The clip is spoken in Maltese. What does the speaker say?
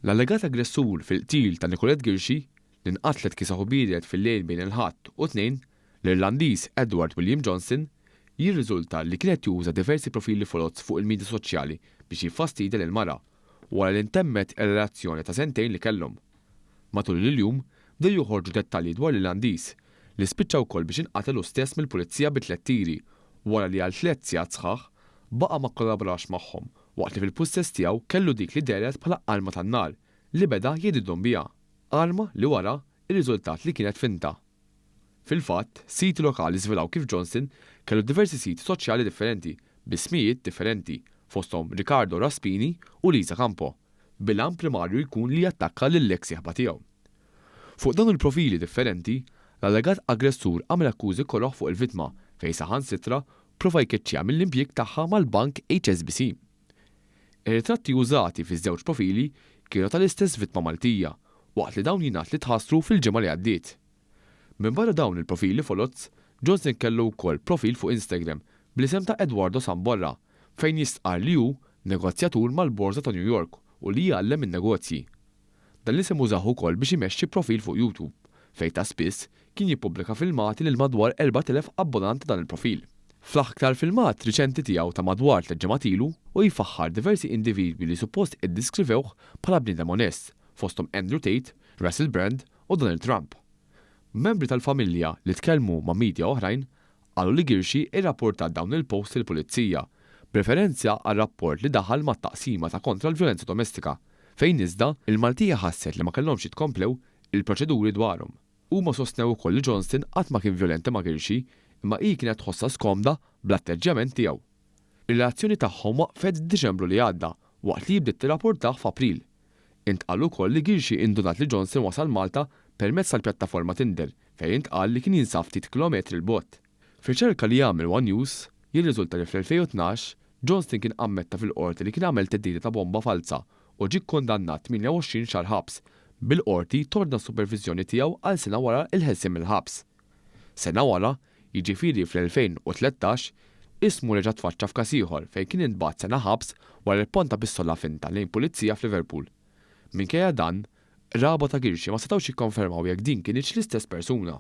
L-allegat aggressur fil-qtil ta' Nicolette Ghirxi, li nqatlet kiesaħ u biered fil-lejl bejn il-Ħadd u t-Tnejn, l-Irlandiż Edward William Johnston, jirriżulta li kien qed juża diversi profili foloz fuq il-midja soċjali biex jiffastidja lill-mara, wara li ntemmet ir-relazzjoni ta' sentejn li kellhom. Matul il-jum, bdew joħorġu dettalji dwar l-Irlandiż, li spiċċa wkoll biex inqatel hu stess mill-Pulizija bi tlett tiri, wara li għal tlett sigħat sħaħ baqa' ma kkollaborax magħhom waqt li fil-pussess tiegħu kellu dik li dehret bħala arma tan-nar li beda jgħididhom biha, arma li wara rriżultat li kienet finta. Fil-fatt, siti lokali żvelaw kif Johnston kellu diversi siti soċjali differenti b'ismijiet differenti, fosthom Riccardo Raspini u Lisa Campo, bil-għan primarju jkun li jattakka lill-eks sieħba tiegħu. Fuq dawn il-profili differenti, l-allegat aggressur għamel akkużi koroh fuq il-vittma fejn saħansitra pprova jkeċċiha mill-impjieg tagħha mal-bank HSBC. Ir-ritratti użati fiż-żewġ profili kienu tal-istess vittma Maltija, waqt li dawn jingħad li tħassru fil-ġimgħa li għaddiet. Minbarra dawn il-profili foloz, Johnson kellu wkoll profil fuq Instagram bl-isem ta' Eduardo Samborra fejn jistqarr li hu negozjatur mal-Borża ta' New York u li jgħallem in-negozji. Dan l-isem użah ukoll biex imexxi profil fuq YouTube, fejn ta' spiss kien jippubblika filmati lil madwar 4,000 abbonant ta' dan il-profil. Fl-aktar filmat riċenti tiegħu ta' madwar 3 ġimgħat ilu, hu jfaħħar diversi individwi li suppost iddiskrivewh bħala bniedem onest, fosthom Andrew Tate, Russell Brand u Donald Trump. Membri tal-familja li tkellmu ma' media oħrajn qalu li Ghirxi irrapportat dawn il-posts lill-Pulizija, b'referenza għal rapport li daħal mat-Taqsima ta' Kontra l-Vjolenza Domestika, fejn iżda, il-Maltija ħasset li ma kellhomx jitkomplew il-proċeduri dwarhom. Huma sostnew ukoll li Johnston qatt ma kien vjolenti ma' Ghirxi, imma hi kienet tħossha skomda bl-atteġġjament tiegħu. Ir-relazzjoni tagħhom waqfet f'Diċembru li għadda waqt li hi bdiet tirrapportah f'April. Intqal ukoll li Ghirxi indunat li Johnson wasal Malta permezz tal-pjattaforma Tinder fejn intqal li kien jinsab ftit kilometri 'l bogħod. F'riċerka li għamel one News, jirriżulta li fl-2012 Johnston kien ammetta fil-Qorti li kien għamel theddida ta' bomba falza u ġie kkundannat 28 xahar ħabs, bil-Qorti tordna s-superviżjoni tiegħu għal sena wara l-ħelsien mill-ħabs. Sena wara, jiġifieri fl-2013, ismu reġa' tfaċċa f'każ ieħor fejn kien intbagħat sena ħabs wara li pponta pistola finta lejn pulizija f'Liverpool. Minkejja dan, qraba ta' Ghirxi ma setgħux jikkonfermaw jekk din kinitx l-istess persuna.